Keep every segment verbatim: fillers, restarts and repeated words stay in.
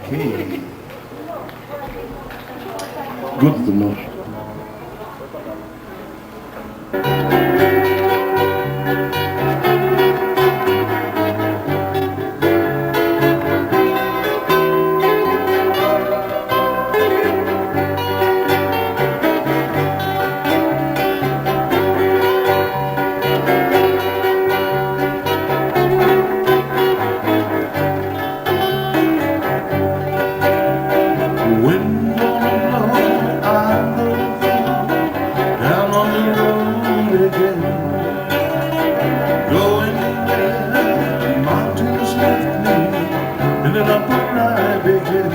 Hey. Good to know. Wind blowing low, I'm going down on the road again. Going where the mountains lift me, and then up where I begin.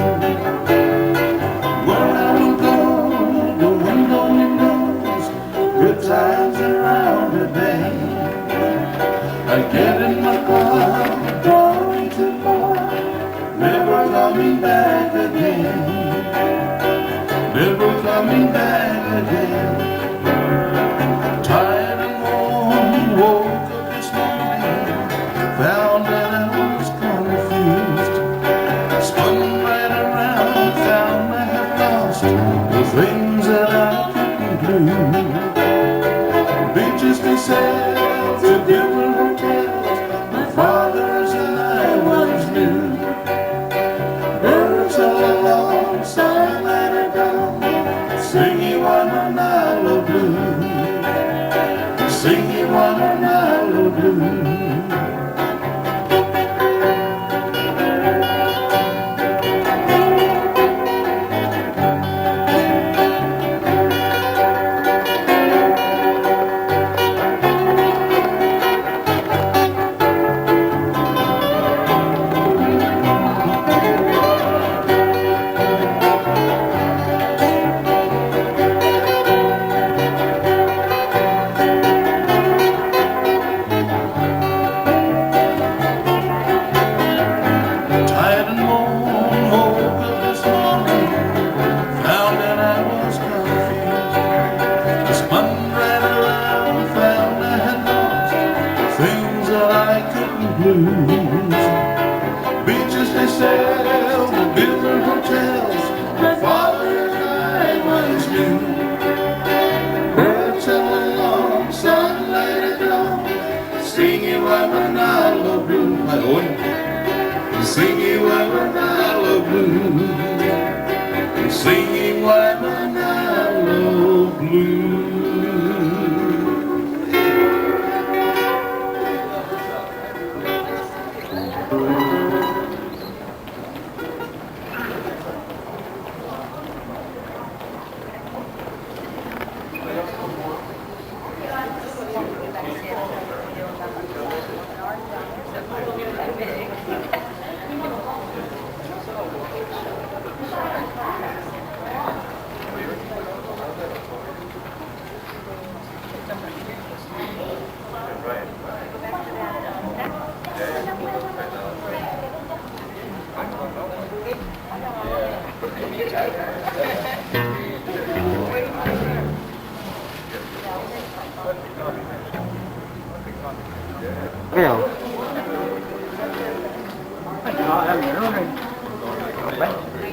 Where I will go, the wind only knows. Good times around the bend. I get in my car, going to bar, never coming back again. Never coming back again. Tired and worn, woke up this morning, found that I was confused. Spun right around, found I had lost the things that I couldn't lose. Beaches they sailed to different hotels. My father's and I was new. Birds all along, silent and dumb, singing why my night blue. Singing why my night blue. Tired and worn, woke up this morning, found that I was confused. Spun right around, found I had lost things that I couldn't lose. Beaches they sailed, built their hotels, my father and I was new. Birds all along, sunlight at dawn, singing why my night blue. Ayun. Singing why my night blue. Singing why my night blue.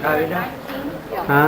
Kayo? Ha?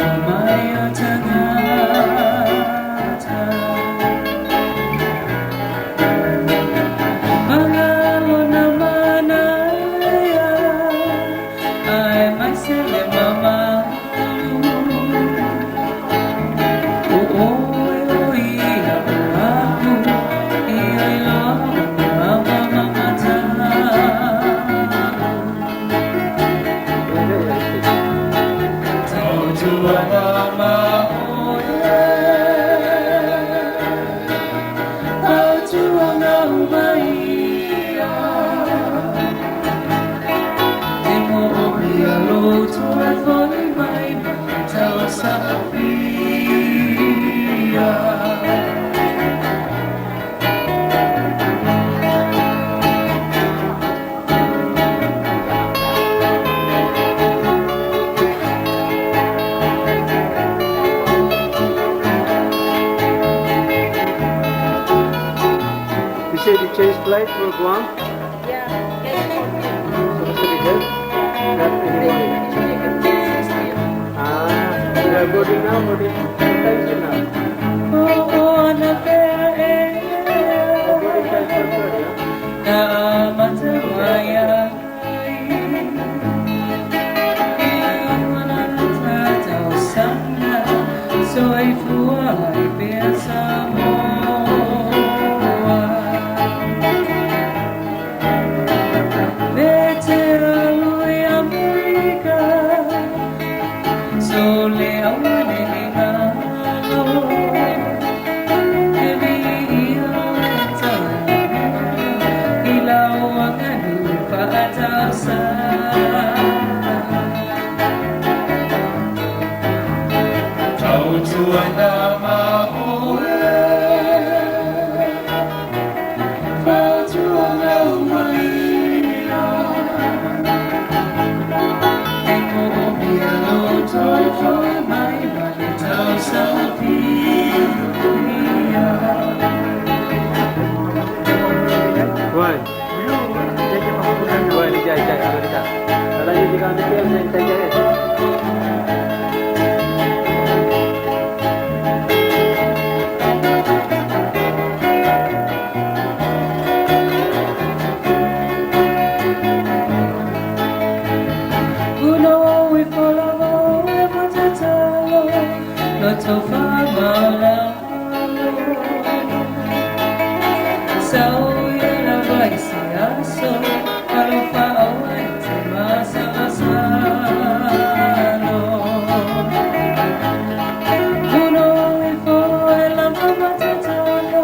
Mayat a ngata. Mangalo naman aya, ay, may sili mamalu. Oo, oy, oy, ako, iyay lang ang mamamata. You said you changed flight for Guam? Yeah, yes, fourteen. Supposed to be good? Not anymore. They usually get sixteen. Ah, we are boarding now, boarding. What time is it now? Oo, anak, eh. Oh, boarding time four thirty, huh? Naamatay. Why? Why, jai, jai, Amerika. Kalau ini di kami, dia main saja, ya. Uno, we follow, we want to tell, not so far, my love. Saoy a labay ti aso, alupa awan ti masalasalo. Uno, ifo, alam a matatalo,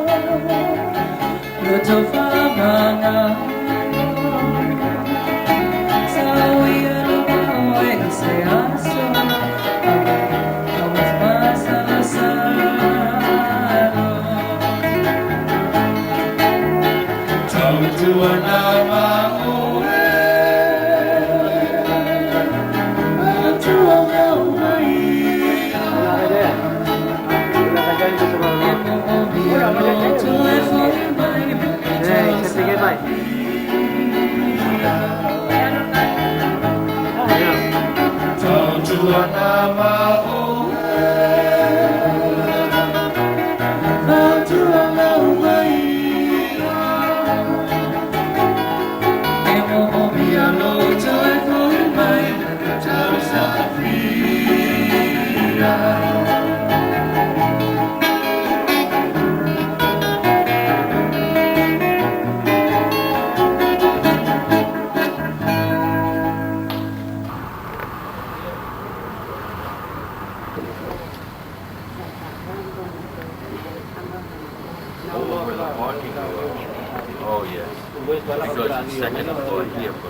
luto pa mga Hey, sa tingin, Mike. Over the parking lot. Oh, yes. Because it's second floor here, but